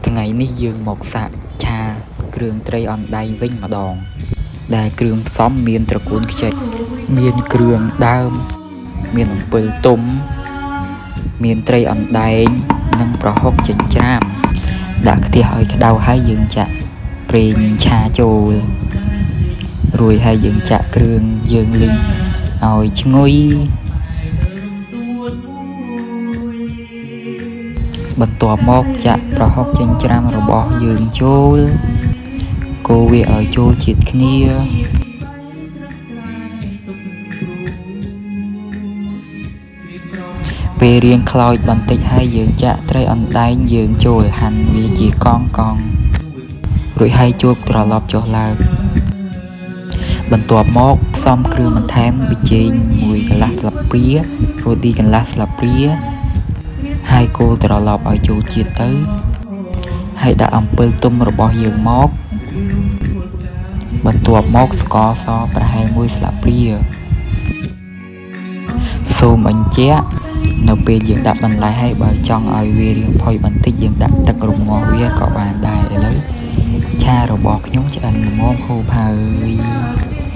ថ្ងៃនេះយើងមកសាកឆាគ្រឿងត្រីអណ្ដែងវិញម្ដង ដែលគ្រឿងផ្សំមានត្រកួនខ្ចីមានគ្រឿងដើម មានអំពិលទុំ មានត្រីអណ្ដែងនិងប្រហុកចិញ្ច្រាំដាក់ខ្ទះឲ្យក្តៅហើយយើងចាក់ប្រេងឆាចូលរួចហើយយើងចាក់គ្រឿងយើងលីងឲ្យឈ្ងុយបន្ទាប់មកចាក់ប្រហុកចិញ្ច្រាំរបស់យើងចូលកូរវាឲ្យចូលជាតិគ្នាពេលរៀងខ្លោចបន្តិចហើយយើងចាក់ត្រីអណ្ដែងយើងចូលហាន់វាជាកង់កង់រួចហើយជួបត្រឡប់ចុះឡើងបន្ទាប់មកផ្សំគ្រឿងបន្ថែមប៊ីចេង1កន្លះស្លាបព្រារ៉ូឌីកន្លះស្លាបព្រាហើយកូរត្រឡប់ឲ្យចូលជាតិទៅហើយដាក់អំពិលទុំរបស់យើងមកបន្ទាប់មកស្ករសប្រហែល1ស្លាបព្រាសូមបញ្ជាក់នៅពេលយើងដាក់បន្លែហើយបើចង់ឲ្យវារាងផុយបន្តិចយើងដាក់ទឹករម្ងាស់វាក៏បានដែរឥឡូវឆារបស់ខ្ញុំឆ្អិនល្មមហូបហើយ។